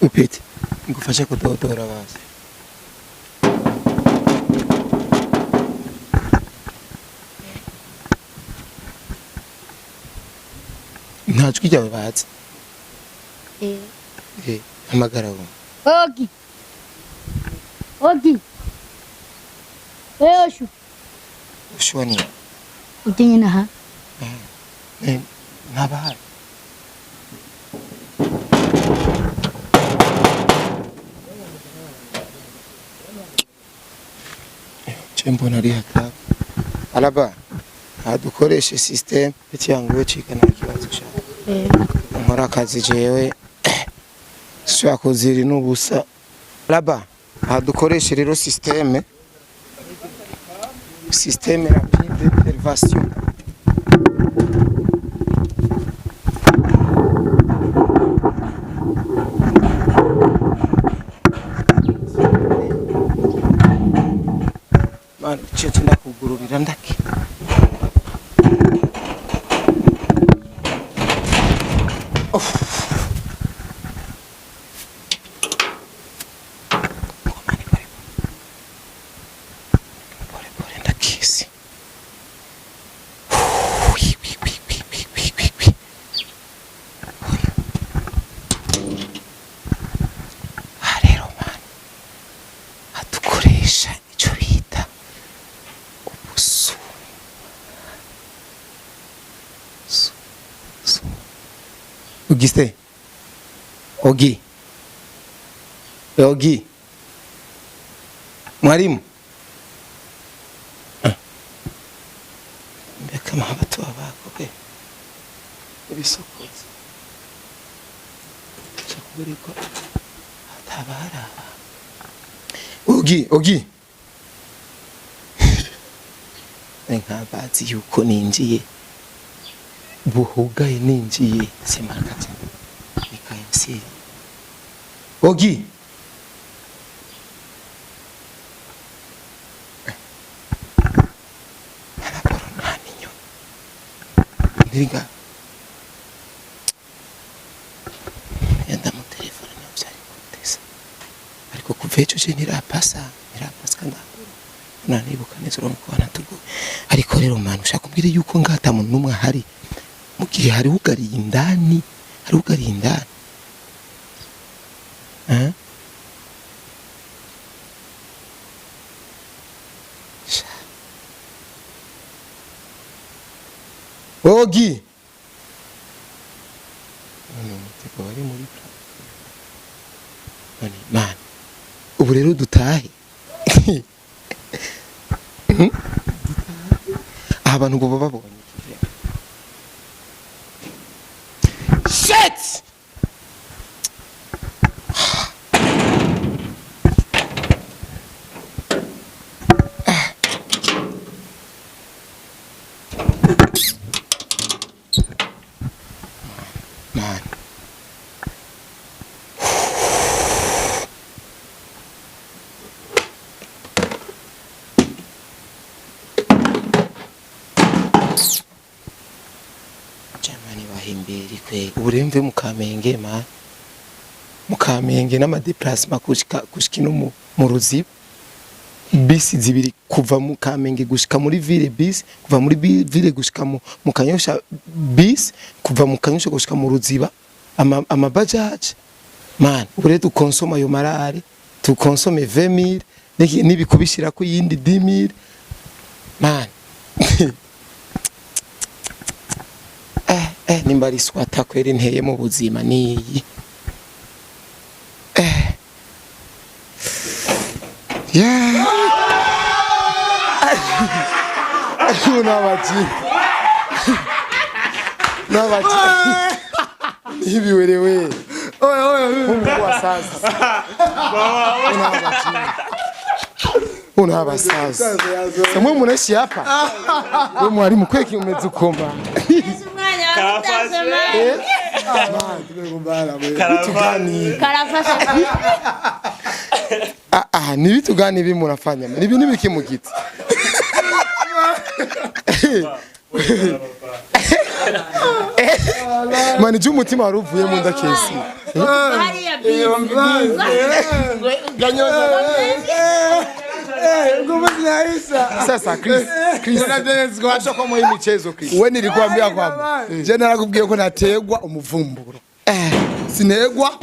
Upite ngufashe kudodora basi. Nta jwi ryawe bazi. Eh. Eh, hamagara ubu. Ogi. Ogi. Eh, Oshu. Ushuwa ni Ujye nyine aha. eh, ntabahari. Ce mbona ari hatari. Alaba, adukoreshe system yangu we cika nta kibazo ushaka. Eh. Nkora akazi jewe sishobora kuzira n'ubusa. Alaba, adukoreshe rero systeme systeme rapide d'intervention. Mani, cece ndakugururira ndake. Mani, pole pole pole ndakisi. Wi, wi, wi, wi, wi, wi, wi, wi. Aha rero mani, adukoresha ico bita ubusu. Su, su. Augustin. Ogi. Ogi. Mwalimu. Ah. Mbega kama watu wabako be. Ibisokozo. Chakubiri ko atabaraba. Ogi, Ogi. Nkabazi yuko ninjiye. Buhugaye ninjiye simakati. Nikayensi. Ogi. Ntanaporo nta n'inyoni. Ndiga. Yenda mu telefone niyo vyari gutesa. Ariko kuva ejo je ntirapasa, ntirapasa kandi nanibuka neza urabona ko wanatugoye. Ariko rero mwana ushaka kumbwira yuko ngata muntu n'umwe ahari mu gihe hari ugariye indani, hari ugariye indani. Eh? Sha. Ogi. None umutego wari muri none man ubu rero dutahe. Aha abantu ngo baba babonye iki? Shit! Man. Jamani bahimbiri kwe. Ubu rero mve mu Kamenge man. Mu Kamenge n'amadéplacement kushika kushika no mu Ruziba. Bisi zibiri kuva mu Kamenge gushika muri ville bisi, kuva muri ville gushika mu Kanyosha bisi, kuva mu Kanyosha gushika mu Ruziba, ama bajaji. Man, ubu rero dukonsoma ayo marare, tukonsome 20000 nibikubishira ku yindi 10000. Man. Nimba ari swata kweri nteye mu buzima niyi. Yeah. N'abaji. N'abaji. Nibiwerewe. Oya, oya. Mungu wa sasa. Una abasazi. Samwe munaishi hapa. Wewe mwalimu kweki umeze ukoma. Karafashe. Vitu gani? Karafashe. Ah ah, ni vitu gani hivi mnafanya? Ni bintu biki mugiti? Mani je umutima wari uvuye mu nda kesi. Hariya Sasa Chris, Chris, acha kwa hii michezo Chris. We nilikwambia kwamba je narakubwiye ko nategwa umuvumburo, sinegwa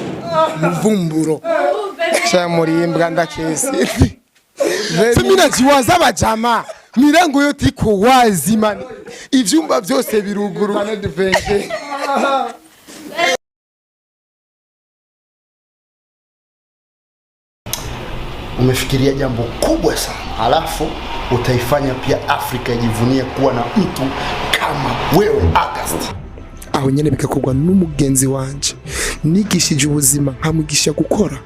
umuvumburo. Cha murimbwa ndakesi. Mimi najiwaza abajama mirango yote iko wazi man, ivyumba vyose biruguru. Umefikiria jambo kubwa sana, alafu utaifanya pia Afrika ijivunie kuwa na mtu kama wewe August. Aho nyene bigakorwa n'umugenzi wanje nigishije ubuzima, nkamwigisha gukora,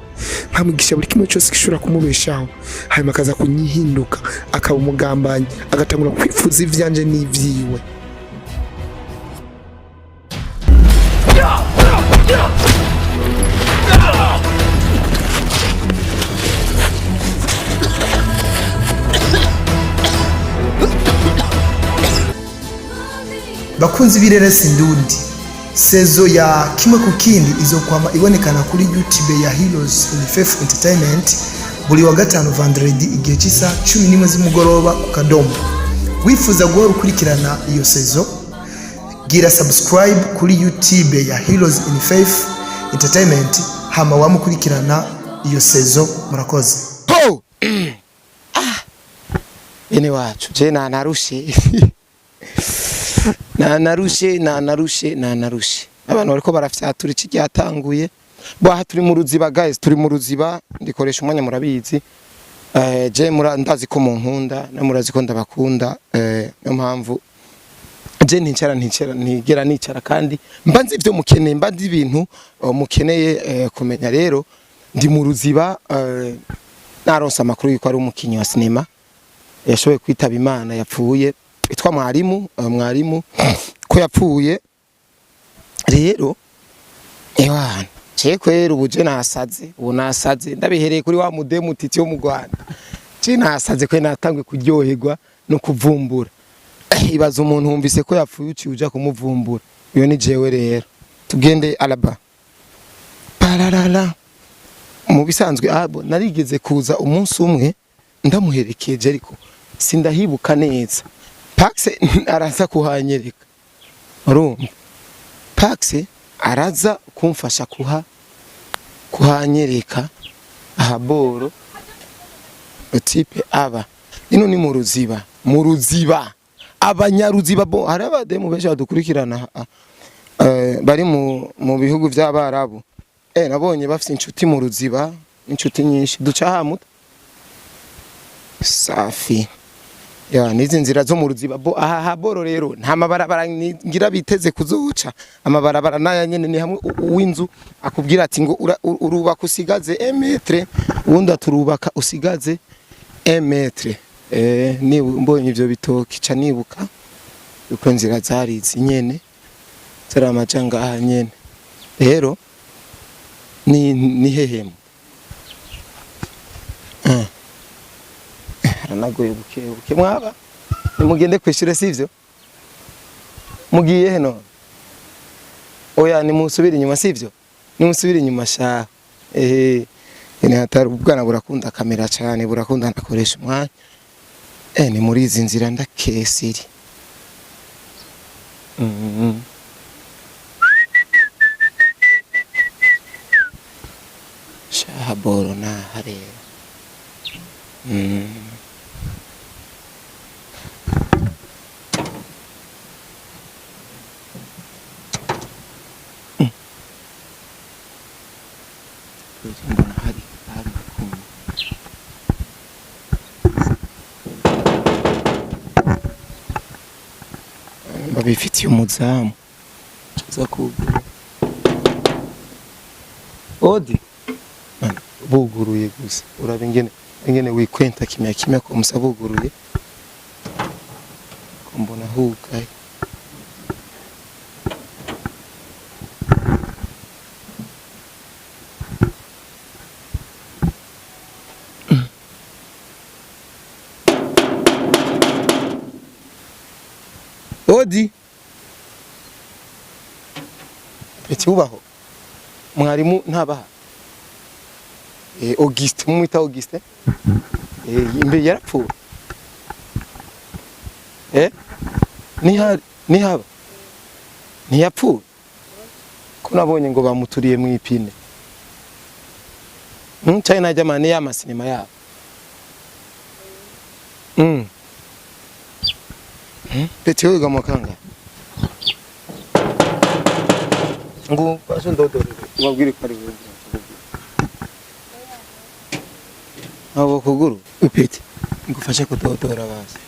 nkamwigisha buri kimwe cyose gishobora kumubeshaho, hanyuma akaza kunyihinduka akaba umugambanyi, agatangura kwifuza ivyanje n'ivyiwe. Bakunzi b'ireresi ndundi, saison ya kimwe ku kindi izokwama ibonekana kuri YouTube ya Heroes in Faith Entertainment buri wa gatanu vendredi igihe cy'isaha 11 z'umugoroba ku kadomo. Wifuza guhora ukurikirana iyo saison, gira subscribe kuri YouTube ya Heroes in Faith Entertainment, hama wamukurikirana iyo saison. Murakoze. Po! Ah! Bene wacu, je nanarushe. Nanarushe, nanarushe, nanarushe. Abantu bariko barafyatura iki ryatanguye. Bo aha turi mu Ruziba guys, turi mu Ruziba, ndikoresha umwanya murabizi. Je ndazi ko munkunda, na murazi ko ndabakunda, niyo mpamvu je nticara nticara ntigera nicara, kandi mba nzi ivyo mukeneye, mba nzi ibintu mukeneye kumenya. Rero ndi mu Ruziba, naronse amakuru yuko ari umukinyi wa sinema yashoboye kwitaba Imana, yapfuye, yitwa Mwarimu. Mwarimu ko yapfuye rero, ewana je kwera ubu je nasaze, ubu nasaze ndabihereye kuri wa mudemu titi wo mu Rwanda. Je nasaze kwe natangwe kuryoherwa no kuvumbura. Ibaza umuntu wumvise ko yapfuye uciye uja kumuvumbura, iyo ni jewe. Rero tugende alaba pararara. Mu bisanzwe abo narigeze kuza umunsi umwe ndamuherekeje, ariko sindahibuka neza. Pax araza kuhanyereka, urumva Pax araza kumfasha kuhanyereka ahaboro type aba ino ni mu Ruziba, mu Ruziba abanyaruziba bo hari abademu benshi badukurikirana bari mu bihugu by'abarabu. Nabonye bafite inshuti mu Ruziba, inshuti nyinshi duca hamuta safi ya nizi nzira zo mu Ruziba. Bo aha haboro rero nta mabarabara ngira biteze kuzoca, amabarabara naya nyene ni hamwe uw'inzu akubwira ati ngo urubaka usigaze 1 metre, uwundi aturubaka usigaze 1 metre. Ni mbonye ivyo bitoki ca nibuka uko inzira zarizi nyene zari amajanga aha nyene. Rero ni hehemu haranagoye buke buke. Mwaba nimugende kwishure sivyo? Mugiye he none? Oya nimusubire inyuma sivyo? Nimusubire inyuma sha. Ni hatari ubwana burakunda kamera cyane, burakunda nakoresha umwanya. Ni muri izi nzira ndakesiri. Shaha boro na harera. Mbona hari kumwe. Babifitiye umuzamu tuza kugura odi buguruye gusa uraba ingene wikwenta kimya kimya ko musa buguruye ko mbona hugaye. Odi Eti ubaho mwarimu ntabaha. Auguste mumwita Auguste imbe yarapfuye nihaba ntiyapfuye ko nabonye ngo bamuturiye mu ipine. China jamani ya masinema yabo. Peti wiga mu kanga ngo baje ndodorere ubabwire ko ari wewe. Abo kuguru upeti ngufashe kudodora basi.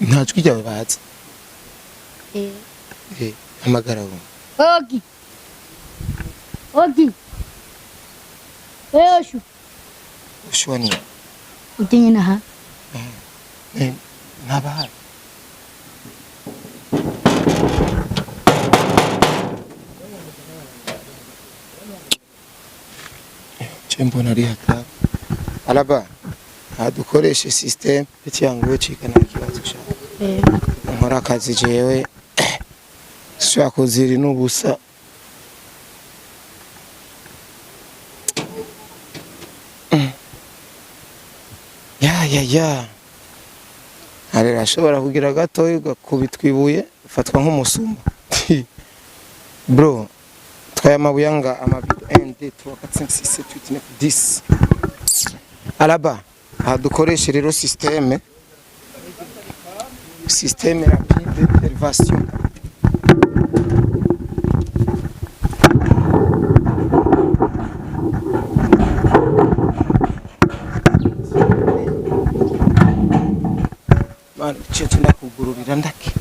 Nta jwi ryawe bazi. Hamagara ubu. Ogi. Ogi. Oshu. Ushuwa ni Ujye nyine aha. Ntabahari. Mbona ari hatari. Alaba adukoreshe system yangu cika nta kibazo ushaka. Nkora akazi jewe sishobora kuzira n'ubusa. Ya. Arera ashobora kugira gatoya ugakubitwa ibuye ufatwa nk'umusuma. Bro, twaye amabuye anga amabido 1 2 3 4 5 6 7 8 9 10. Alaba adukoreshe rero systeme rapide intervention. Mano, cece ndakugururira ndake.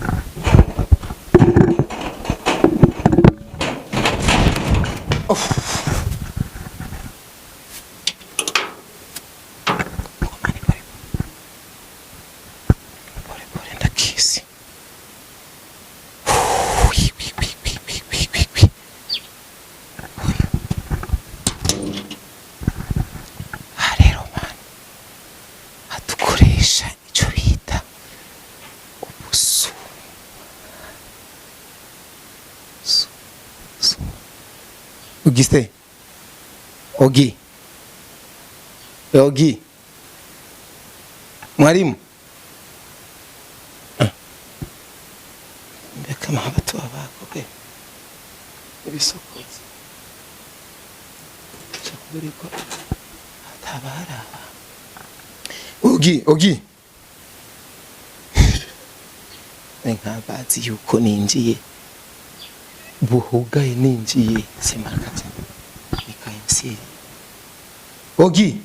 Pole pole ndakisi. Rero man, adukoresha ico bita ubusu. Su. Auguste. Ogi. Ogi. Mwalimu. Mbeka mahabatu abako ke. Ibisokozi. Chakubereko atabara. Ogi, Ogi. Nkabazi yuko ninjiye. Buhugaye ninjiye semarkate. Nika MC. Ogi.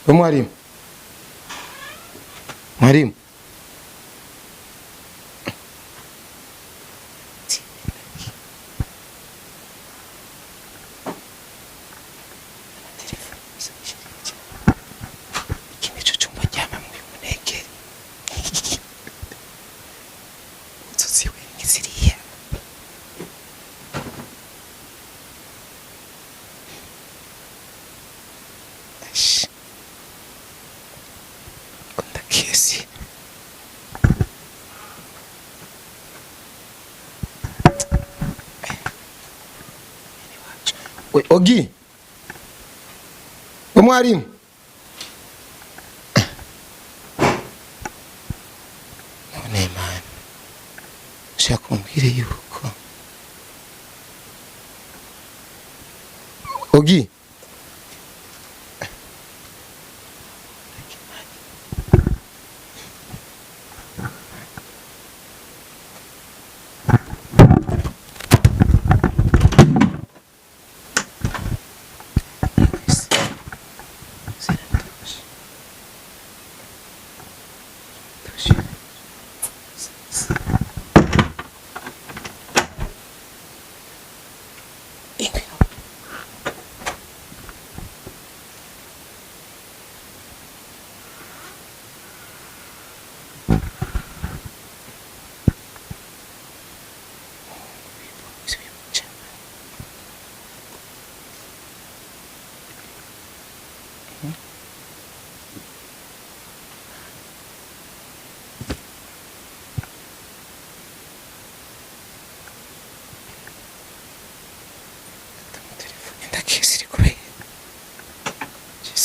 Mwalimu. Mwalimu. Iki nico cumba aryamamwo uyu munegeri. Inzu ziwe ni ziriya. Ash. Kesi. We, Ogi. We mwalimu. None man. Ushaka kumbwira yuko Ogi.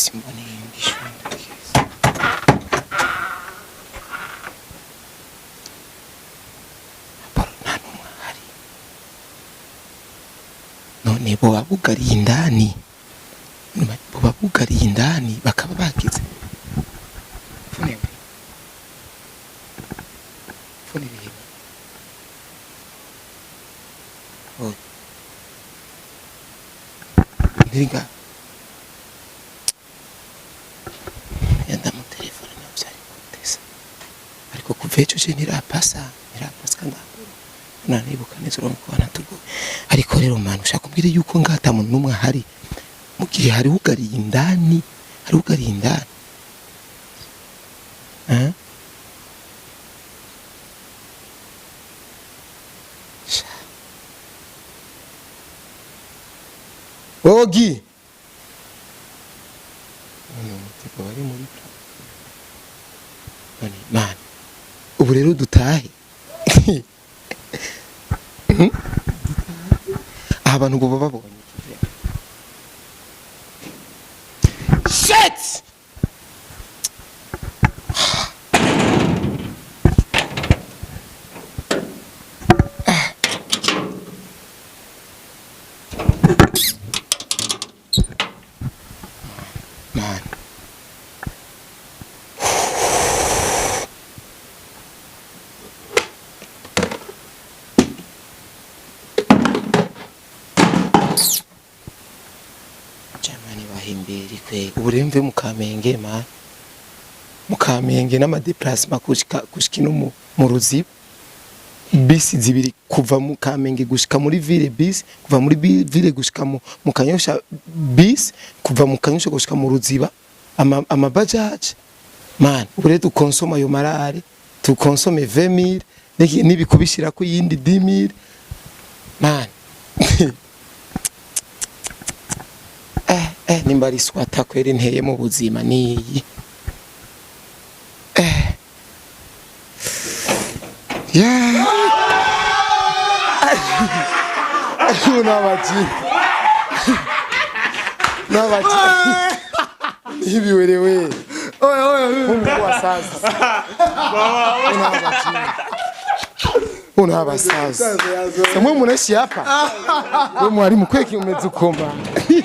Simbona iyindi shunda keza. Aparo nta n'umwe ahari. None boba bugariye indani, boba bugariye indani bakaba bagize phone yawe, phone iri he? Oya, ntiriga ndamutelefone nawe byari gutesa, ariko kuva ejo je ntirapasa, ntirapasa kandi nanibuka neza, urabona ko wanatugoye. Ariko rero mwana, ushaka kumbwira yuko ngata muntu n'umwe ahari mu gihe hari ugariye indani, hari ugariye indani, eh? Sha. Ogi none umutipe bari muri none man, ubu rero dutahe. Aha abantu ngo baba babonye iki? Shit! Man. Jamani, bahimbiri kwe. Ubu rero mve mu Kamenge man. Mu Kamenge n'ama déplacement kushika ino mu Ruziba. Bisi zibiri kuva mu Kamenge gushika muri ville bisi, kuva muri ville gushika mu Kanyosha bisi, kuva mu Kanyosha gushika mu Ruziba ama bajaji. Man, ubu rero dukonsoma ayo marare, tukonsome 20000 n'ibikubishira ku yindi 10000 man. Nimba ari swata kweri nteye mu buzima niyi. Yeah. N'abaji. N'abaji. Nibiwerewe. Oya, oya. Mungu wa sasa. Una abasaza. Samwe munaishi hapa. Wewe mwalimu kweki umeze ukoma. Eh?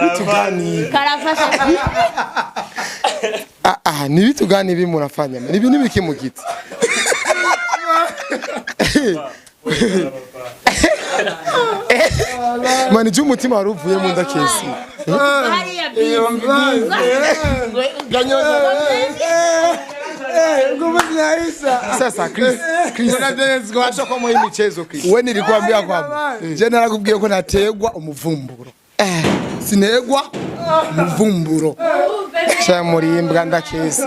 Vitu gani? Karafashe. Ah ah, ni vitu gani hivi mnafanya? Ni bintu biki mugiti? Mani je umutima wari uvuye mu nda kesi. Hariya bisi. Nguvu zinaisha. Sasa Chris, Chris. Acha kwa hii michezo Chris. We nilikwambia kwamba je narakubwiye ko nategwa umuvumburo, sinegwa umuvumburo. Cha muri imbwa ndakesi.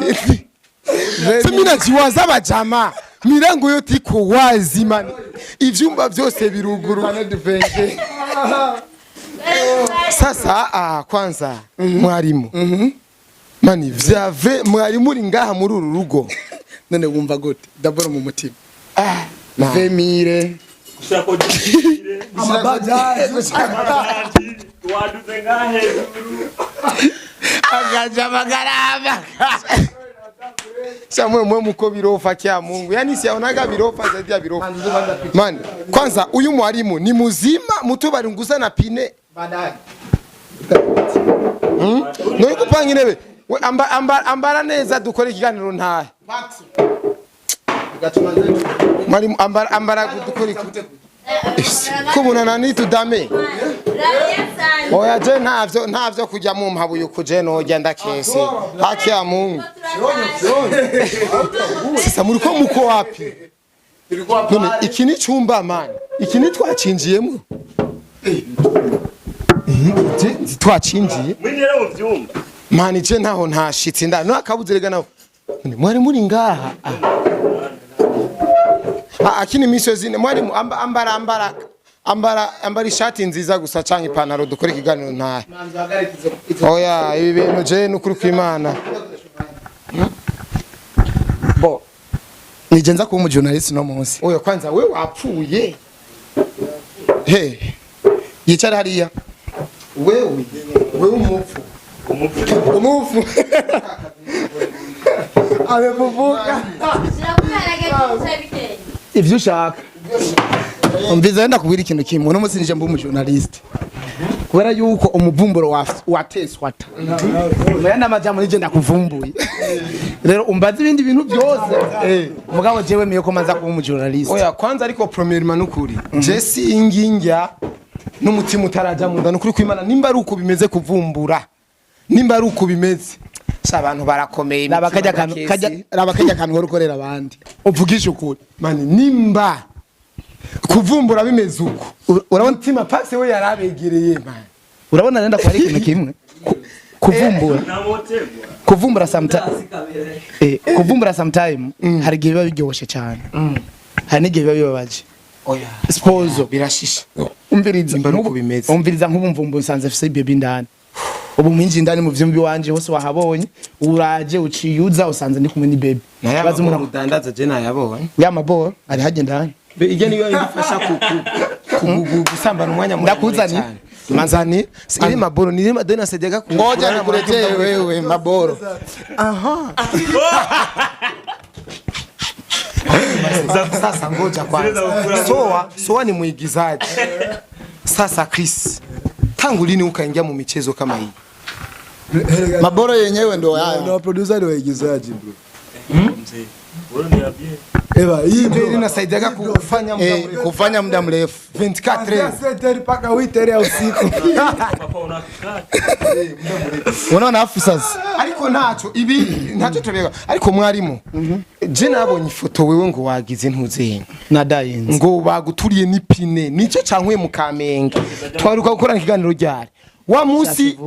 Mimi najiwaza bajama. Milango yote iko wazi man. Ivyumba vyose biruguru. Sasa kwanza mwalimu. Mani vyave mwalimu uri ngaha muri uru rugo. None wumva gute d'abord mu mutima? Ah, na. Vemire. Amabajaji. Waduze ngaha hejuru. Akaja magarama. Sasa mwe muko birofa kya Mungu. Yaani siaonaga birofa zaidi ya birofa. Man, kwanza uyu mwalimu ni muzima mtu barunguza na pine. Baadaye. None kupanga intebe. We ambara neza dukore ikiganiro ntahe. Mwalimu ambara dukore kubona nani tudame. Oya je ntavyo kujya mu mpabuye kuje nojya ndakese. Haki ya Mungu. Sasa muriko muko wapi? None iki ni chumba man. Iki ni twacinjiyemo. Je twacinjiye. Mwinjira mu vyumba. Mani je ntaho ntashitse nda no akabuze rega naho. None mwari muri ngaha. Ah, akini misozi mwari ambara ambara ambara ambara ishati nziza gusa canke ipantaro dukore ikiganiro ntahe. Oya ibi bintu je nukuri kw'Imana. Bo nije nza kuba umujournalist no munsi. Oya kwanza we wapfuye. He yicara hariya. Wewe, wewe umupfu. Umufu amefufuka. Ivyo ushaka umviza, wenda kubwira ikintu kimwe: uno munsi nije mba umujournaliste kubera yuko umuvumburo wa teswata muyandi amajambo nije ndakuvumbuye. Rero umbaza ibindi bintu byose, mugabo jewe miye ko manza kuba umujournaliste. Oya, kwanza ariko premièrement, nukuri je singinjya n'umutima utaraja mu nda. Nukuri kwimana, nimba ari uko bimeze kuvumbura, nimba ari uko bimeze, sha, abantu barakomeye. Raba imitima kajya kantu ndakesi. Kajya raba kajya kantu uhora ukorera abandi, uvugisha ukuri. Mani, nimba kuvumbura bimeze uko, Urabona umutima pase we yarabegereye, man. Urabona nenda ko ari ikintu kimwe. Kuvumbura kuvumbura sometime hari igihe biba biryoshe cyane, hari n'igihe biba bibabaje. Oya. Spozo Birashisha. Umviriza. Nimba ari uko bimeze. Umviriza, nk'ubu mvumbu nsanze afise baby indani. Ubu mwinjiye indani mu vyumba iwanje hose wahabonye, uraje uciye uza usanze ndi kumwe ni baby. Baza umuntu udandaza, je nayabonye. Ya maboro ari hajya indani. Ijya niyo idufasha gusambana umwanya muremure. Ndakuzaniye. Cyane. Manzani iri maboro ni iri madeni asaidiaga. Ngoja nikuletee wewe maboro. Sasa ngoja kwanza. Soa, Soa ni muigizaji. Sasa Chris, tangu lini ukaingia mu michezo kama hii? Maboro yenyewe ndo haya. Na producer ni waigizaji, bro. Mzee. Wewe niambie. Eva, hii Ndio ile inasaidiaga kufanya muda Eh, mrefu. Kufanya muda mrefu. 24 heures. 7 mpaka 8 ya usiku. Papa unakaa. Unaona afu sasa Ariko ntaco ibi ntacyo tubega, ariko mwarimu, je nabonye ifoto wewe ngo wagize ntuzenya nadayinze. Ngo baguturiye n'ipine, nicyo cankuye mu Kamenge. Twaruka gukorana ikiganiro ryari wa munsi?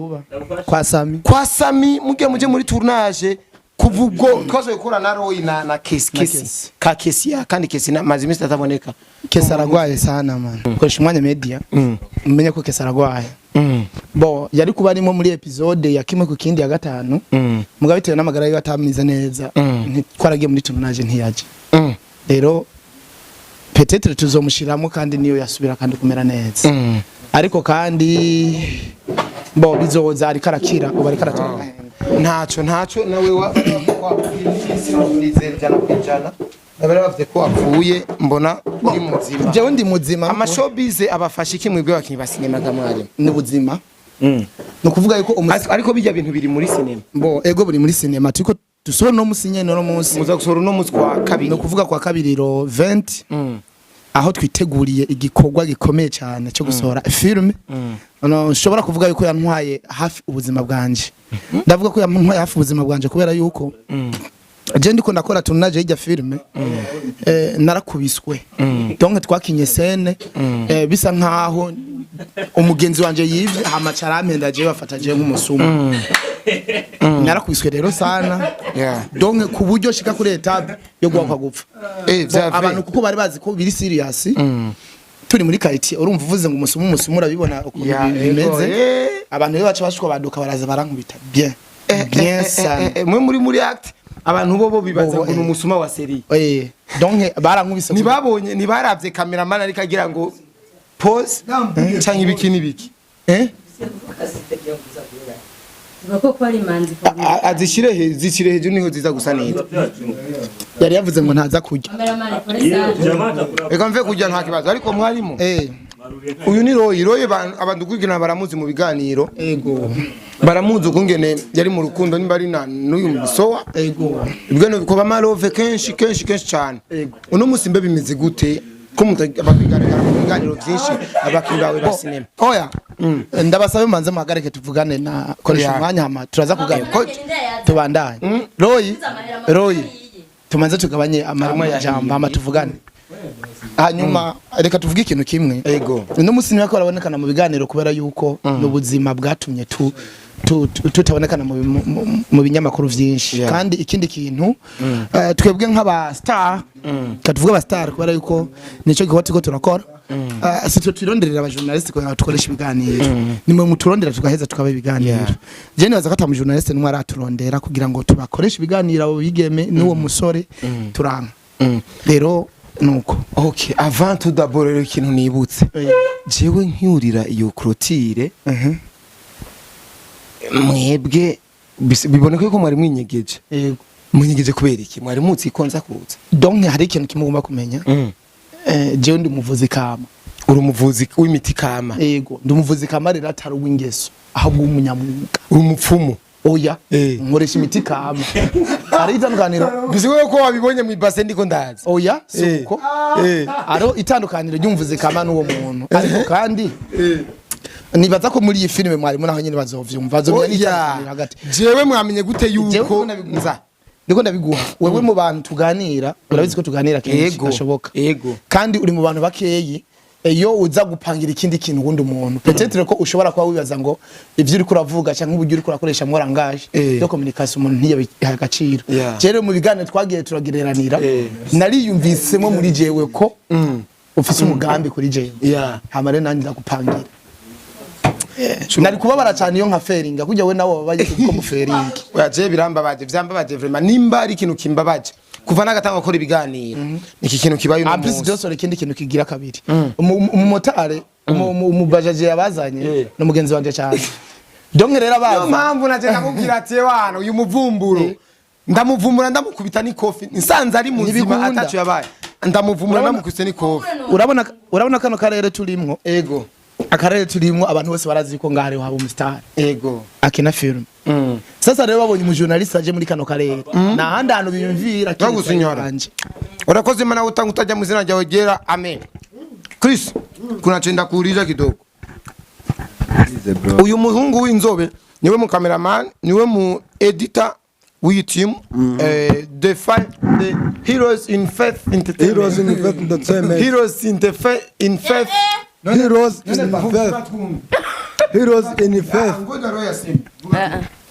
Kwa Sami. Kwa Sami, mugiye muje muri tournage. Kuva ubwo twazoye gukora na Roy na Kesi. Kesi. Kesi. Ka Kesi ya kandi Kesi na mazi imisi ataboneka. Kesi aragwaye sana, man. Koresha umwanya media umenye ko Kesi aragwaye. Bo yari kuba arimo muri episode ya kimwe ku kindi ya gatanu, mugabo bitewe n'amagara yiwe atameze neza, twaragiye muri tournage ntiyaje. Rero peut-être tuzomushiramo kandi niyo yasubira kandi kumera neza. Ariko kandi bo bizoza, ariko arakira ubu, ariko aratora. Ntaco nawe wa wapfuye 100%. Nabari bavuze ko wapfuye, mbona uri muzima. Jewe ndi muzima. Amashowbiz abafasha iki mwebwe bakinyi ba sinema ga mwarimu? Ni buzima, ni ukuvuga yuko Ariko bijya bintu biri muri sinema. Bo ego, buri muri sinema turiko dusohora no musi nyene, no musi. Muza gusohora uno munsi kwa kabiri. Ni ukuvuga kwa kabiri ro 20, aho twiteguriye igikorwa gikomeye cyane cyo gusohora filme. No, nshobora kuvuga yuko yantwaye hafi ubuzima bwanje. Ndavuga ko yantwaye hafi ubuzima bwanje kubera yuko je ndiko ndakora tournage y'ijya filme, narakubiswe. Donc twakinye scène, bisa nkaho umugenzi wanje yivye, hama carampenda je bafata je nk'umusuma. Narakubiswe rero sana. Donc ku buryo shika kuri étape yo guhakwa gupfa. Vya Bo, abantu kuko bari bazi ko biri serious, turi muri quartier, urumva uvuze ngo umusuma, umusuma, urabibona ukuntu bimeze. Abantu rero baca bashwa baduka baraza barankubita bien bien sana. Mwe muri act, abantu bo bibaza Bobo, ngo ni umusuma wa série. Donc barankubise. Ntibabonye, ntibaravye cameraman ariko agira ngo pause canke ibiki n'ibiki. Vuga ko ari manzi. Azishire zishire hejuru, niho ziza gusa neza. Yari yavuze ngo ntaza kurya. Cameraman, pole sana. Jamaa atakula. Reka mve kurya, nta kibazo. Ariko mwarimu, uyu ni Roy. Roy abantu kugina baramuzi mu biganiro. Ego. Baramuzi ukungene yari mu rukundo, nimba ari na n'uyu musowa. Ego. Ibwo kuba malove kenshi kenshi kenshi cyane. Ego. Uno musi mbe bimeze gute ko abakigaragara mu biganiro byinshi, abakinnyi bawe ba sinema? Oya, ndabasabe manze muhagarike tuvugane na koresha umwanya, hama turaza kuganira. Tubandanye. Roy, Roy, tumanze tugabanye amajambo hama tuvugane. Hanyuma reka tuvuge ikintu kimwe. Ego. Uno musi niba ko barabonekana mu biganiro kubera yuko n'ubuzima bwatumye tutabonekana mu binyamakuru vyinshi. Kandi ikindi kintu, twebwe nk'aba star, katuvuga aba star kubera yuko nico gikorwa turiko turakora, si twe turonderera aba journaliste kugira ngo dukoreshe ibiganiro, nimwe muturondera tugaheza tukaba ibiganiro. Je nibaza ko ata mu journaliste nimwe araturondera kugira ngo tubakoreshe ibiganiro abo bigeme n'uwo musore turanka. Rero nuko. Okay, avant tout d'abord rero, ikintu nibutse jewe nkyurira iyo clôture. Mwebwe biboneka yuko mwari mwinyegeje. Yego. Mwinyegeje kubera iki? Mwari muzi ko nza kuza? Donc hari ikintu kimwe ugomba kumenya. Jewe ndi umuvuzi kama. Uri umuvuzi w'imiti kama? Yego, ndi umuvuzi kama rero atari uw'ingeso, ahubwo w'umunyamwuga. Uri umupfumu? Oya, nkoresha imiti kama. Hari itandukaniro. Bisigaye ko wabibonye mu ibase ndiko ndazi. Oya, si uko. Hariho itandukaniro ry'umuvuzi kama n'uwo muntu, ariko kandi nibaza ko muri iyi filime mwarimu naho nyine bazovyumva, bazomenya n'itandukaniro hagati. Jewe mwamenye gute Jewe yuko ndiko ndabiguha. nza? Ndiko ndabiguha wewe mu bantu tuganira, urabizi ko tuganira kenshi gashoboka. Kandi uri mu bantu bakeyi iyo uza gupangira ikindi kintu uwundi muntu, peut-être ko ushobora kuba wibaza ngo ivyo uriko uravuga canke uburyo uriko urakoresha mo langage de communication umuntu ntiyabiha agaciro. Rero mu biganiro twagiye turagereranira, nariyumvisemo muri jewe ko ufise umugambi kuri jewe. Hama rero nanjye ndagupangira. Nari kubabara cyane iyo nka feringa kujya we nawe wabaye kuko muferinga. Oya, je birambabaje, vyambabaje vraiment. Nimba ari ikintu kimbabaje kuva nagatanga gukora ibiganiro, iki kintu kibaye uno En plus munsi. byose, ikindi kintu kigira kabiri, umumotari, umubajaje yabazanye ni umugenzi wanje cyane, donc rero Niyo abaza mpamvu naje ndamubwira ati: "Wana uyu muvumburo ndamuvumbura, ndamukubita n'ikofi nsanze ari muzima." Ntibikunda. Atacu yabaye, ndamuvumbura, ndamukubise n'ikofi. Urabona kano karere turimwo? Ego. Akarere turimwo, abantu bose barazi ko ngaha ariho haba umusitari akina film. Sasa rero babonye umujournaliste aje muri kano karere, nta handi hantu biyumvira No gusinyora. wanje. Urakoze Imana utanga utajya mu izina ryawe ryera, amen. Chris, kuna cenda kuuliza kidogo. Uyu muhungu w'inzobe niwe mu cameraman, niwe mu editor w'iyi team, the Heroes in Faith Entertainment. Heroes in Faith Entertainment. Heroes in the Faith, in Faith. Heroes in Faith. Heroes in Faith.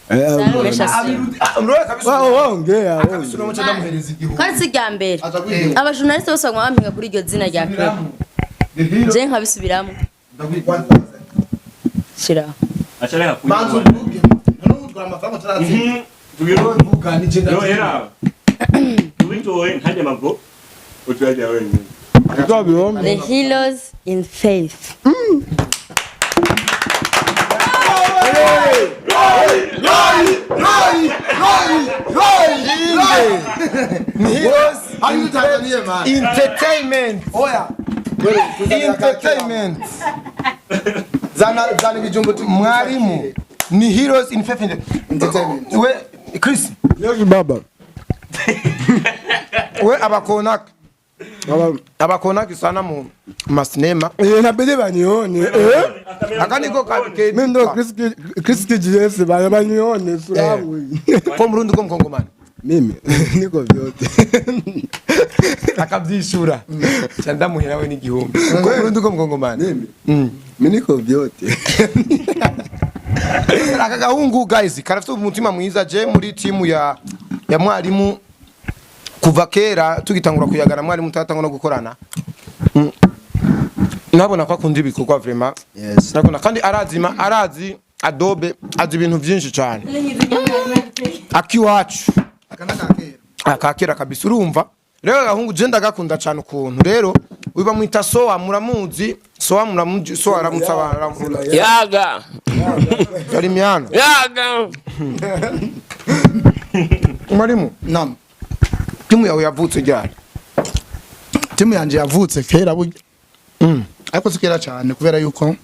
Sarubesha si. Ongea. Kandi si irya mbere abajournaliste bose baguma bampinga kuri iryo zina rya Cleo, je nkabisubiramo. Shira. Acha Banza kunywa. uvuge none amafaranga turatsinda. Yo era. Tubitoye ntajya mago. Utuyajya wenyine. The Heroes in Faith. Heroes Ari muri Tanzania, man. Entertainment. Oya. Entertainment. Zana zana ibijumbu Mwarimu ni Heroes in Faith Entertainment. We Chris. Yes, baba. We abakonak Baba. abakonaki sana mu masinema. Inabidi banione. Akaniko Mimi ndo Chris Chris KGS, bana banione sura yangu. Ko Murundi, ko Mkongomani? Mimi niko vyote. Akabyishura cha ndamuhera we n'igihumbi. Ko Murundi, ko Mkongomani? Mimi. Mimi niko vyote. Aka gahungu, guys, karafite umutima mwiza. Je muri timu ya mwarimu kuva kera tugitangura kuyagana mwarimu, tutatangura no gukorana. Nabona ko akunda ibikorwa vraiment. Yes. Nakunda kandi arazima, arazi Adobe, azi ibintu byinshi cyane akiwacu akakera kabisa. Urumva rero agahungu je ndagakunda cyane ukuntu rero uyu bamwita Soa, muramuzi Soa? Muramuzi Soa? Aramutse abantu, aramutse. Yaga. Salimiano. Yaga. Mwarimu. Naam. Timu yawe yavutse ryari? Timu yanje yavutse kera burya, ariko si kera cyane, kubera yuko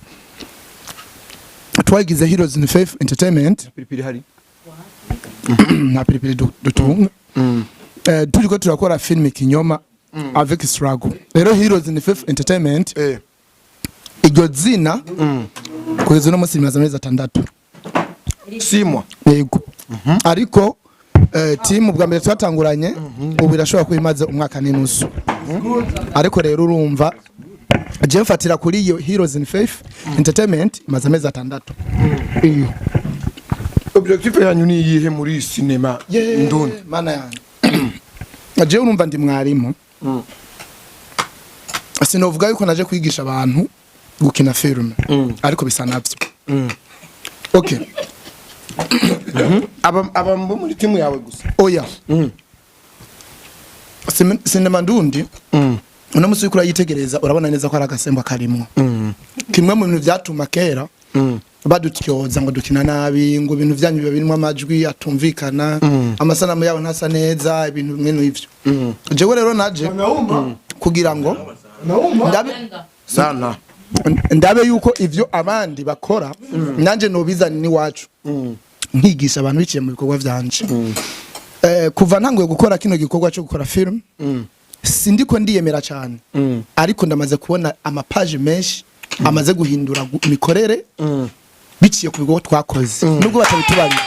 twagize Heroes in Faith Entertainment. Pilipili hari? Nta piripiri dutunga. Turiko turakora film Kinyoma avec struggle. Rero Heroes in Faith Entertainment, iryo zina kugeza uno munsi rimaze amezi 6. Simwa? Yego, ariko timu bwa mbere twatanguranye ubu irashobora kuba imaze umwaka n'inusu. Ariko rero urumva je mfatira kuri iyo Heroes in Faith Entertainment imaze amezi 6. Iyo. Objectif yanyu ni iyihe muri sinema ndundi? Mana yanjye, jewe urumva ndi mwarimu, sinovuga yuko naje kwigisha abantu gukina filime, ariko bisa navyo. Okay. Aba bo muri timu yawe gusa? Oya. Sinema ndundi uno musi uriko urayitegereza, urabona neza ko ari agasembo karimwo. Kimwe mu bintu vyatuma kera Badutyoza ngo dukina nabi, ngo ibintu vyanyu biba birimo amajwi atumvikana, amasanamu yabo ntasa neza, ibintu bimwe n'ivyo. Jewe rero naje kugira ngo ndabe Sana. Ndabe yuko ivyo abandi bakora nanje nobizana n'iwacu, nkigisha abantu biciye mu bikorwa vyanje. Kuva ntanguye gukora kino gikorwa cyo gukora film, sindiko ndiyemera cyane, ariko ndamaze kubona amapaje menshi amaze guhindura imikorere biciye ku bikorwa twakoze, nubwo batabitubarira.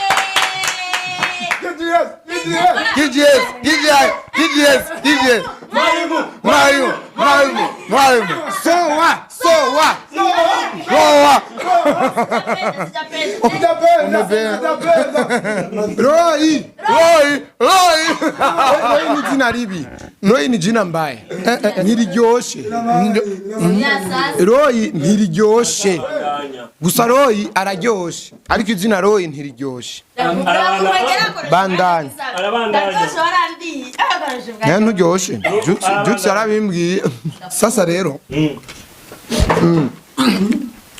GGS, GGI, GGS, GGS. Mwalimu, mwalimu, mwalimu, mwalimu. Sowa, sowa. Sowa. Roy. Roy, Roy. Roy ni jina ribi. Roy ni jina mbaya, ntiriryoshe. Roy ntiriryoshe gusa, Roy araryoshe, ariko izina Roy ntiriryoshe. Bandanya. Arabandanya. Nayo nturyoshe. Jux yarabimbwiye. Sasa rero,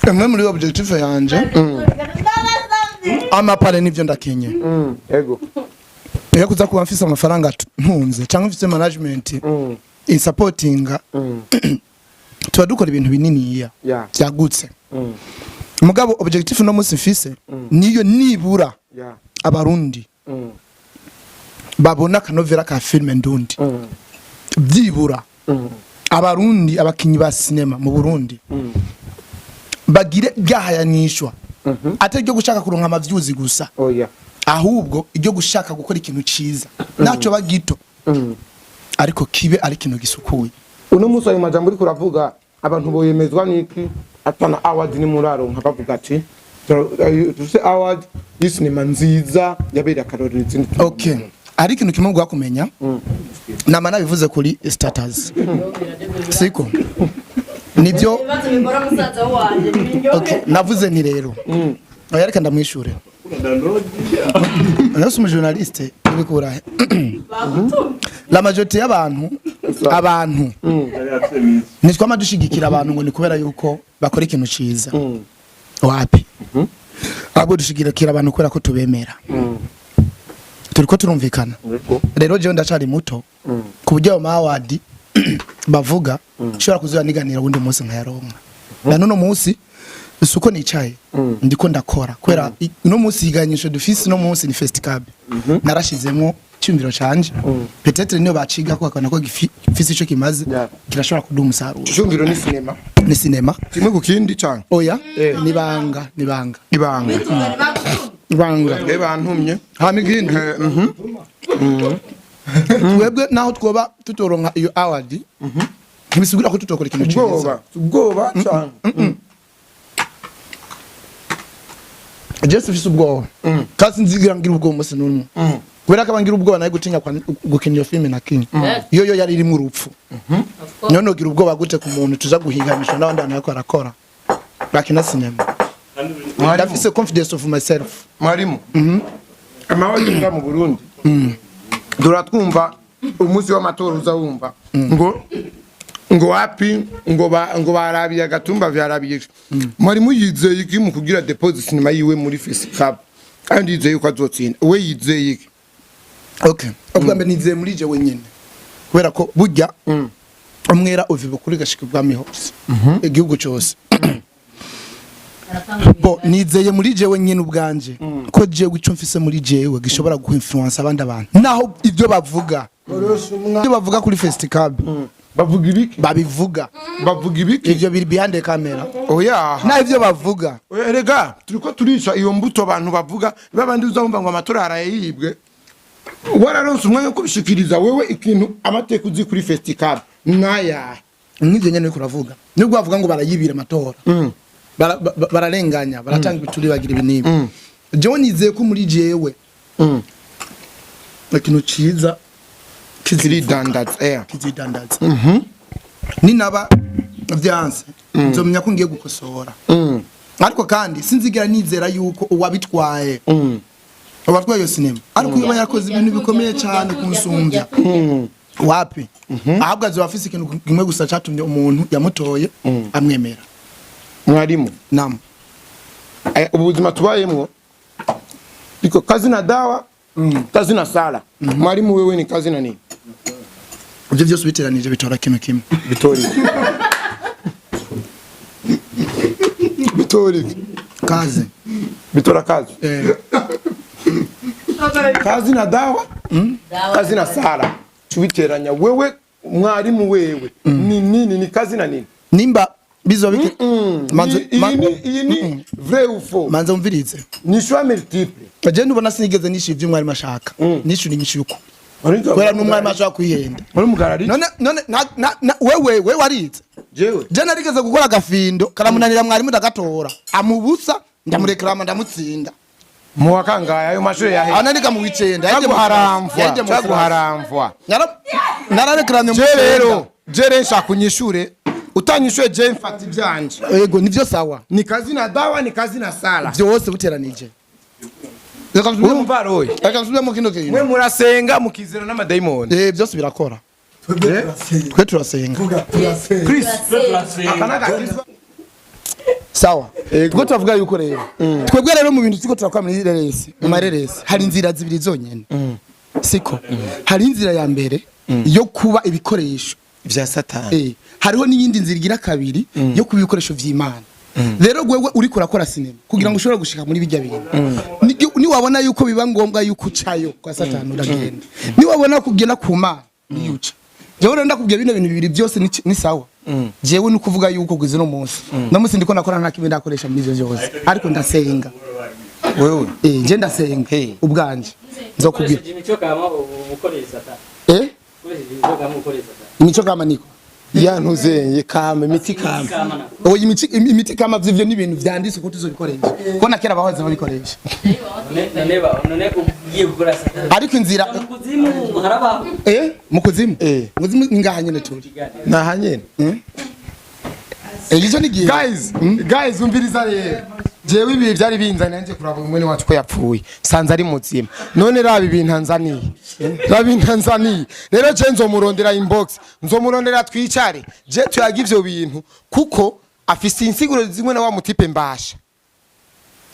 imwe muri objectif yanje, amapare nivyo ndakenye. Ego. Iyo kuza kuba mfise amafaranga ntunze cyangwa mfise management insupportinga, tuba dukora ibintu bininiya byagutse. Mugabo objectif no munsi mfise niyo nibura Abarundi babona akanovera ka filime ndundi, byibura Abarundi, abakinyi ba sinema mu Burundi bagire ryahayanishwa, atari ryo gushaka kuronka amavyuzi gusa, Oya. ahubwo iryo gushaka gukora ikintu ciza, naco bagito, ariko kibe ari ikintu gisukuye. Uno munsi ayo majambo uriko uravuga, abantu boyemezwa n'iki atana award ni muraronka bavuga ati dufise award y'isinema nziza yabereye akarorero izindi? Okay, hari ikintu kimwe ugomba kumenya, nama nabivuze kuri status, siko nibyo? Ibibazo bikora musaza wanjye. Okay, navuze nti rero oya, reka ndamwishure. Nasi umujournaliste ubikurahe? La majorité y'abantu, abantu ntitwama dushigikira abantu ngo ni kubera yuko bakora ikintu ciza, wapi. Ahubwo dushigikira abantu kubera ko tubemera. Turiko turumvikana? Rero jewe ndacari muto ku buryo ayo ma award bavuga nshobora kuzoya niganira wundi munsi nkayaronka. Na nuno munsi si uko nicaye, ndiko ndakora kubera uno munsi iganyisho dufise uno munsi ni festival, narashizemwo icyumviro canje. Peut-être niyo baciga ko bakabona ko gifise ico kimaze, kirashobora kuduha umusaruro. Icyumviro ni sinema? Ni sinema. Kimwe ku kindi cyane? Oya, nibanga, nibanga. Ibanga. Ibanga. Eh, bantumye. Hama ikindi, twebwe naho twoba tutoronka iyo award, ntibisigura ko tutokora ikintu ciza. Ubwoba, ubwoba cyane. Jewe mfise ubwoba kandi sinzigira ngira ubwoba umunsi n'umwe, kubera ko abangira ubwoba nayo gutinya gukina iyo filime na kinyi iyo yo yari irimo urupfu. None ugira ubwoba gute ku muntu tuza guhiganisha n'abandi bantu bariko barakora bakina sinema? Ndafise confidence of myself. Mwarimu, amahoro yinjira mu Burundi, turatwumva umunsi w'amatora uza wumva ngo wapi, ngo barabiye agatumba vyarabiye. Mwarimu yizeye iki mu kugira dépose sinema yiwe muri Fesicab, kandi yizeye yuko azotsinda? We yizeye iki? Okay, ubwa mbere nizeye muri je wenyene, kubera ko burya umwera uva ibukuru igashika ibwami hose, igihugu cyose. Bo nizeye muri jewe nyene ubwanje ko jewe ico mfise muri jewe gishobora guinfluence abandi abantu, naho ibyo bavuga kuri festival. Bavuga ibiki? Babivuga. Bavuga ibiki? Ivyo biri behind the camera. Oya. Naho ivyo bavuga. Oya, erega turiko turisha iyo mbuto abantu bavuga, babandi uzumva ngo amatora yarayibwe. Wararonse umwanya wo kubishikiriza wewe ikintu amateka uzi kuri festival naya? Nk'ivyo nyene uriko uravuga, nubwo bavuga ngo barayibira amatora, bararenganya, baratanga ibituri, bagira ibi n'ibi, jewe nizeye ko muri jewe ikintu ciza Kiridandaza eh. Kizidandaza. Ninaba vyanse, nzomenya ko ngiye gukosora, ariko kandi sinzigera nizera yuko uwatwaye iyo sinema ariko yoba yarakoze ibintu bikomeye cyane kunsumbya, wapi. Ahubwo azoba afise ikintu kimwe gusa catumye umuntu yamutoye amwemera. Mwarimu. Nam. Ubu buzima tubayemwo iko kazi na dawa, kazi na sala. Mwalimu, wewe ni kazi na nini? Ivyo vyose ubiteranije bitora kimwe kimwe. Bitori bitori. Kazi. Bitora kazi. Eh. Kazi na dawa, kazi na sala, tubiteranya. Wewe mwalimu, wewe ni nini? Ni kazi na nini? Nimba bizoba bike manze Iyi ni vrai ou faux? Manze umvirize. Ni choix multiple. Je ndubona sinigeze nishyura ivyo umwarimu ashaka, nishyura inyishu y'ukuri, kubera n'umwarimu ashaka kwihenda. Uri mugarari. None wewe warize? Jewe? Je narigeze gukora agafindo karamunanira mwarimu, ndagatora amubusa, ndamureklama, ndamutsinda. Mu wa kangahe? Ayo mashuri yahe? Aho nariga mu w'icenda. Cyaguharamvwa. Yaje mu Cyaguharamvwa. Narareklame mu Je rero w'icenda. je rero nshaka unyishure. Utanyishuye, je mfata ibyanje. Yego, nivyo, sawa. Ni kazi na dawa, ni kazi na sala? Vyose buteranije. Reka nsubiremo. Urumva roye? Reka nsubiremo kino Mwe kintu. murasenga mukizera n'amadayimoni? Eh, byose birakora, twe turasenga. Chris akanaga Sawa, ubwo turavuga yuko rero twebwe rero mu bintu turiko turakora muri reresi, mu mareresi, hari inzira zibiri zonyene, siko? Hari inzira ya mbere yo kuba ibikoresho vya Satani. Hariho n'iyindi nzira igira kabiri yo kuba ibikoresho vy'Imana. Rero wewe uriko urakora sinema kugira ngo ushobore gushika muri bijya bintu, niwabona yuko biba ngombwa yuko ucayo kwa Satani, uragenda. Niwabona ko ugenda ku Mana, niyo uca. Jewe rero ndakubwiye, bino bintu bibiri byose ni sawa. Jewe ni ukuvuga yuko kugeza uno munsi, no munsi ndiko nakora, nta kimwe ndakoresha muri ivyo vyose, ariko ndasenga. Wewe? Eh, je ndasenga. Hey. Ubwanje nzokubwira. Ukoresheje imico kama ukoresha Satani. Eh. Ukoresheje imico kama ukoresha Satani. Imico kama niko Yantuzeye kama imiti kama. Kama na. Oya, imiti kama vy'ivyo ni ibintu vyanditse ko tuzobikoresha, ko na kera bahoze babikoresha. None ugiye gukora Satani. Ariko inzira Mu kuzimu harabaho. Eh, mu kuzimu. Eh. Mu kuzimu ni ngaha nyene turi. Naha nyene. Eh, ico ni gihe. Guys, umviriza rero, jewe ibi byari binzaniye nje kuraba umwene wacu ko yapfuye, sanze ari muzima. None raba ibintu anzaniye, raba ibintu anzaniye. Rero je nzomurondera inbox, nzomurondera twicare, je tuyaga ivyo bintu, kuko afise insiguro zimwe na wa mutipe mbasha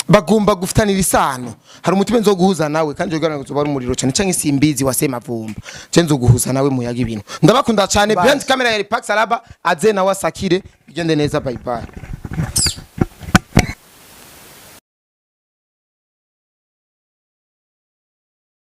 bagomba gufitanira isano. Hari umutipe nzoguhuza nawe, kandi jogana ngo ari umuriro cyane canke simbizi wa Semavumba. Je nzoguhuza nawe muyaga ibintu. Ndabakunda cyane. Behind camera yari Pax Alaba, aze nawe asakire bigende neza. Bye bye.